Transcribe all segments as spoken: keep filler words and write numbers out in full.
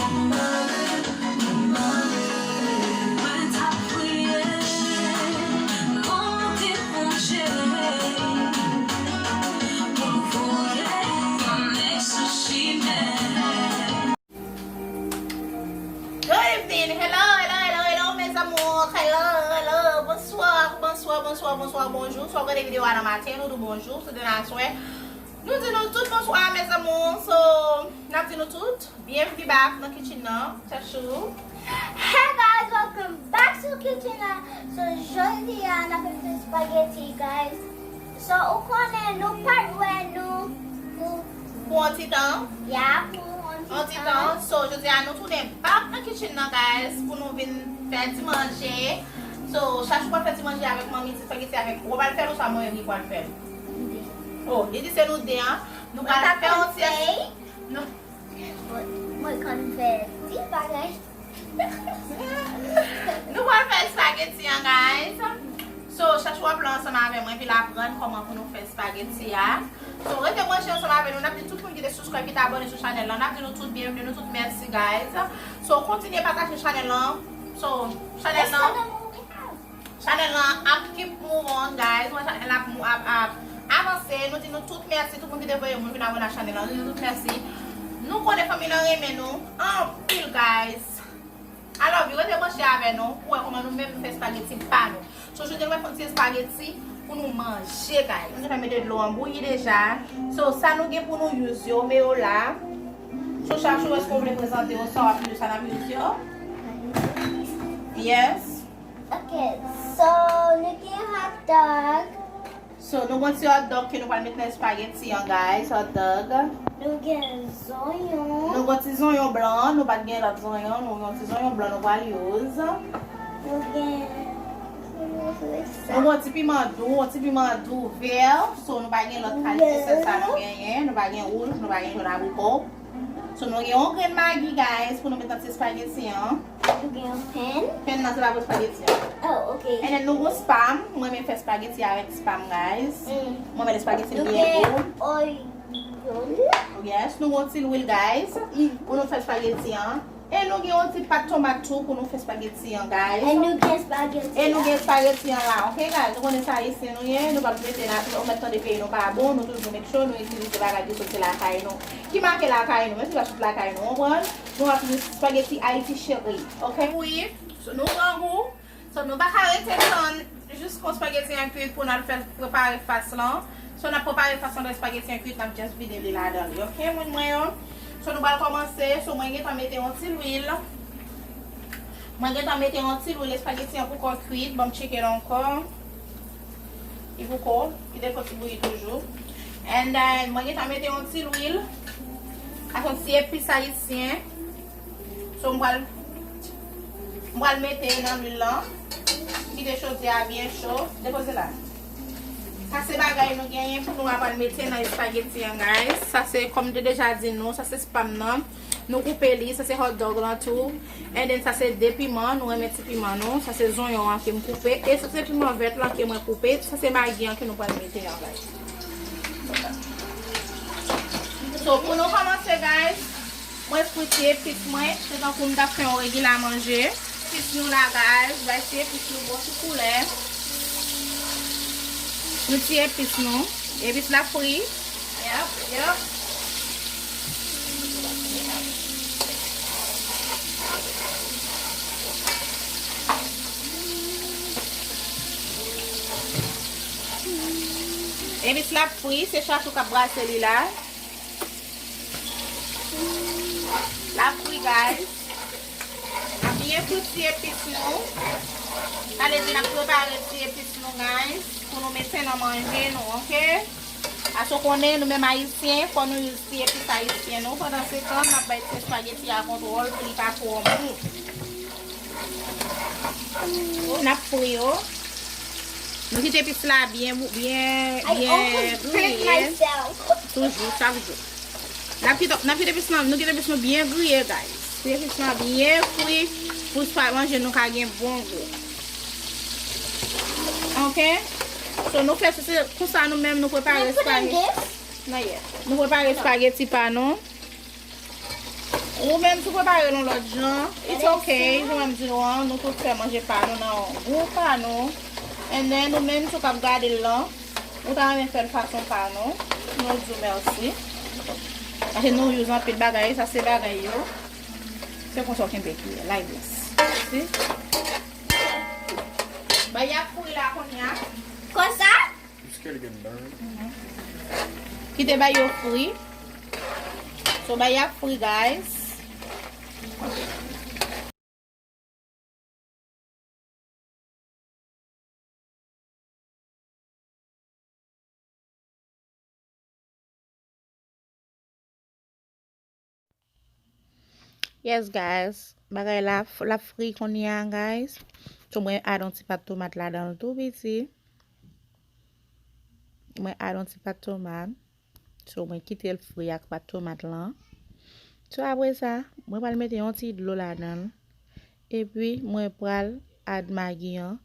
Good evening. Hello, hello, hello, hello, mes amours. Hello, hello. Bonsoir, bonsoir, bonsoir, bonsoir, bonjou. Swa w gade videyo a nan maten, nou di w bonjou. Si se nan aswè, nou di nou tout bonswa, mes amours. So, n ap di nou tout byenvni back nan kitchen nan. Chachou. Hey guys, welcome back to kitchen nan. So, jodi a, n ap fè spaghetti, guys. So, ou konnen nou pa t wè nou pou, pou yon ti tan. Ya, pou yon ti tan. Yon ti tan. So, jodi a, nou tounen back nan kitchen nan, guys, pou nou vin fè ti manje. So, Chachou pral fè ti manje avèk manmi, ti spaghetti avèk ou pral fè l oswa mwen menm ki pral fè l? Nou de. Oh, li di se nou de, an. Nou pral fè yon ti es-, nou, mwen konn fè ti bagay. Nou pral fè espageti an, guys. So, Chachou ap la ansanm avè mwen, epi l aprann kòman pou nou fè espageti a. So, rete branche ansanm avè nou. N ap di tout moun ki te subscribe, ki te abòne sou chanèl lan. N ap di nou tout byenvni, nou tout mèsi, guys. So, kontinye pataje chanèl lan. So, chanèl lan. Chanèl lan ap keep move on, guys. Mwen, chanèl ap, ap, ap avanse. Nou di nou tout mèsi, tout moun ki te voye moun vin abòne ak chanèl lan. Nou di nou tout mèsi. Nou konnen fanmi lan renmen nou anpil, guys. I love you. Rete branche avè nou pou wè kòman nou menm nou fè espageti pa nou. So, jodi a nou fè yon ti espageti pou nou manje, guys. Nou deja mete dlo an bouyi deja. So, sa nou gen pou nou use yo, men yo la. So, Chachou, èske w vle prezante yo, sa w ap use, sa n ap use yo? Yes. Ok, so, nou gen hot dog. So, nou gon ti hot dog ke nou pral met nan espageti an, guys, hot dog. Nou gen zonyon. Nou gon ti zonyon blan, nou pa t gen lòt zonyon, nou gon ti zonyon blan nou pral use. Nou gen, nou gon ti piman dou, yon ti piman dou vè, so nou pa gen lòt kalite, sèl sa nou genyen, nou pa gen wouj, nou pa gen jòn abriko. So, nou gen yon grenn magi, guys, pou nou met nan ti espageti an. Nou gen yon pen. Pen nan se pa pou espageti an. Oh, ok. And then nou gon spam. Mwen renmen fè espageti avèk spam, guys. Mm. Mwen renmen espageti byen gou. Nou gen oil. Yes, nou gon ti lwil, guys, pou nou fè espageti an. E nou gen yon ti pat tomat tou pou nou fè espageti an, guys. E nou gen espageti an la, ok, guys? Nou konnen sa Ayisyen nou ye, nou p ap mete la, ou mèt tande peyi nou pa bon, nou toujou make sure nou itilize bagay ki soti lakay nou. Ki make lakay nou, menm si pa sot lakay nou, konprann? Nou ap di spaghetti Haiti chérie, ok? Wi, so nou grangou, so nou pa ka rete tann jiska spaghetti an kwit pou n al fè prepare fas lan. So n ap prepare fas lan lè spaghetti an kwit, n ap just vide li ladan li, ok, moun mwen yo? So nou pral kòmanse, so mwen gentan mete yon ti lwil. Mwen gentan mete yon ti lwil, espageti an poko kwit, ban m tcheke l ankò. Li poko, li te fè ti bouyi toujou. And then, mwen gentan mete yon ti lwil ak yon ti epis ayisyen. So, m pral, m pral mete nan lwil lan. Kite chodi a byen cho. Depoze la. Sa se bagay nou genyen pou nou aprann mete nan espageti an, guys. Sa se, kòm m te deja di nou, sa se spam nan. Nou koupe li, sa se hot dog lan tou. And then sa se de piman, nou renmen ti piman nou. Sa se zonyon an ke m koupe. E sa se piman vèt lan ke mwen koupe. Sa se magi an ke nou pral mete an, guys. So, pou nou kòmanse, guys, mwen fri ti epis mwen. Se tankou m t ap fè yon regila manje. Epis nou la, guys. Bay ti epis nou bon ti koulè. Nou ti epis nou. Epis la fri. Yep, yep. Epis la fri, se Chachou k ap brase li la. La fri, guys. N ap byen fri ti epis nou. Sa vle di n ap prepare ti epis nou, guys, pou nou mete nan manje nou, ok? Paske w konnen, nou menm Ayisyen, fò nou use ti epis ayisyen nou. Pandan se tan, n ap bay ti espageti a kontwòl pou li pa twò mou. N ap fri yo. Nou kite epis la byen, byen, byen griye. Toujou, chak jou. N ap kite, n ap kite epis lan, nou kite epis nou byen griye, guys. Kite epis lan byen fri pou swa manje nou ka gen bon gou. Ok? So, nou fè se, se konsa nou menm nou prepare espageti. Nan, yeah. Nou prepare espageti pa nou. Ou menm si w prepare l yon lòt jan, it's ok. Jan m di nou an, nou tout fè manje pa nou nan gou pa nou. And then, ou menm si w k ap gade l lan, ou ta renmen fè l fason pa nou, nou di w mèsi. Paske nou use anpil bagay, sa se bagay yo. Se konsa w kenbe kiyè, like this. See? Bay y ap fri la kounye a. Konsa? Kite bay yo fri. So, bay y ap fri, guys. Yes, guys. Bagay la, f- la fri kounye a, guys. So, mwen add yon ti pat tomat ladan l tou piti. Mwen add yon ti pat tomat. So, mwen kite l fri ak pat tomat lan. So, apre sa, mwen pral mete yon ti dlo ladan l. Epi, mwen pral add magi an.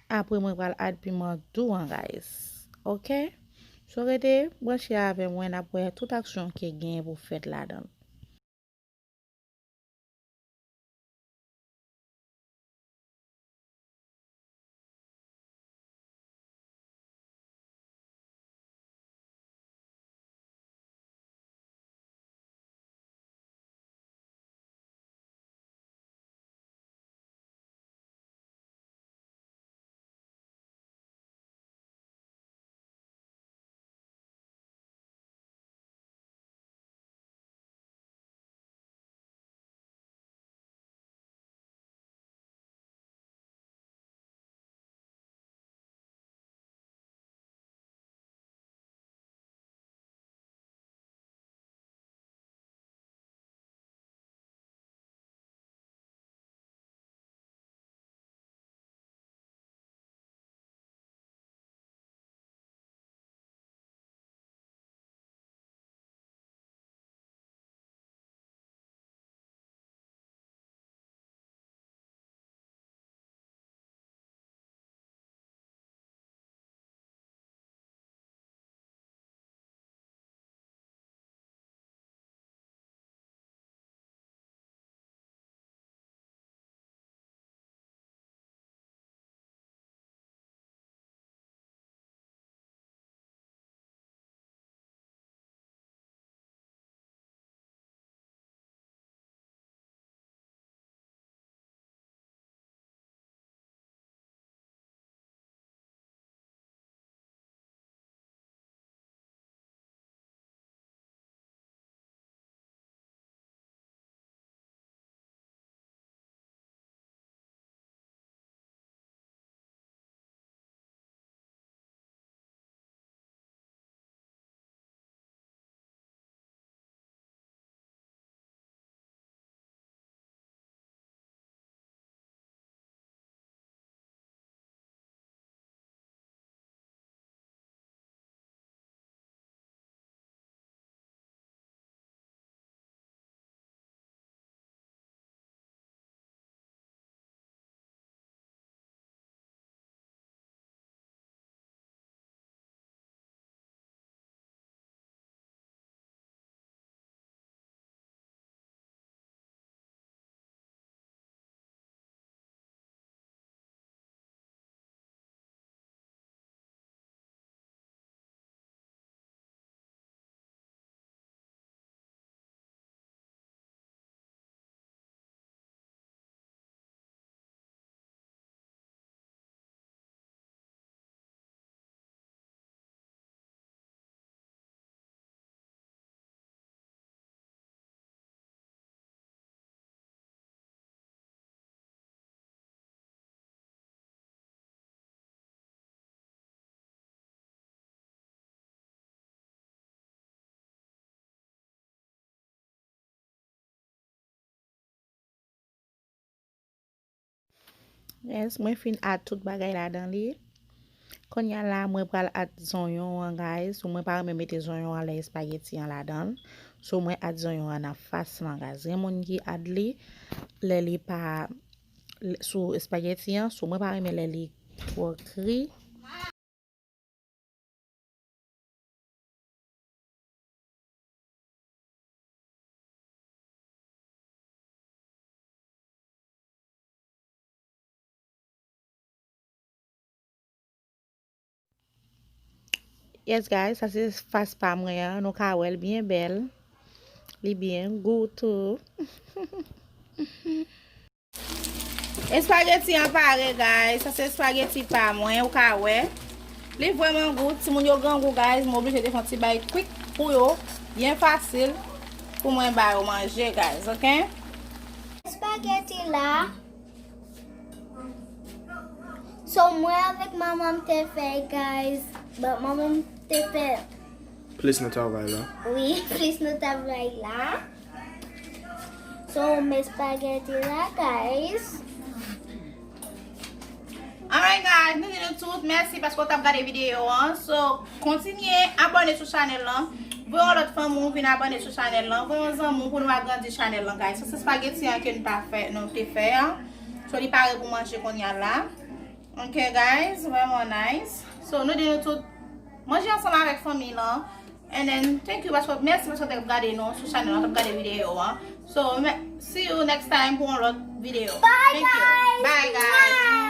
Apre, mwen pral add piman dou an, guys. Ok? So, rete branche avè mwen, n ap wè tout aksyon ki genyen pou fèt ladan l. Yes, mwen fin add tout bagay ladan li. Kounye a la, mwen pral add zonyon an, guys. So, mwen pa renmen mete zonyon an lè espageti an ladan l. So, mwen add zonyon an nan fas lan, guys. Gen moun ki add li lè li pa sou espageti an. So, mwen pa renmen lè li twò kri. Yes guys, sa se fas pa mwen an. Nou ka wè l byen bèl. Li byen gou tou. Espageti an pare, guys. Sa se espageti pa mwen, ou ka wè. Li vrèman gou. Timoun yo grangou, guys. Mwen oblije te fè yon ti bay kwik pou yo. Byen fasil pou mwen ba yo manje, guys. Ok? Espageti la. So, mwen avèk manman m te fè, guys. Bon, manman m te fè. Plis nan travay la. Wi, plis nan travay la. So, men espageti la, guys. Alright, guys, nou di nou tout mèsi paske w t ap gade videyo an. So, kontinye abòne sou chanèl lan. Voye yon lòt fanmi w vin abòne sou chanèl lan. Voye yon zanmi w pou nou agrandi chanèl lan, guys. So, se espageti an ke nou ta fè, nou te fè an. So, li pare pou manje kounye a la. Ok, guys, vrèman nice. So, nou di nou tout, manje ansanm avèk fanmi lan. And then, thank you, paske, mèsi paske w t ap gade nou sou chanèl, w t ap gade videyo an. So, me- see you next time pou yon lòt videyo. Bye, guys. Bye, guys.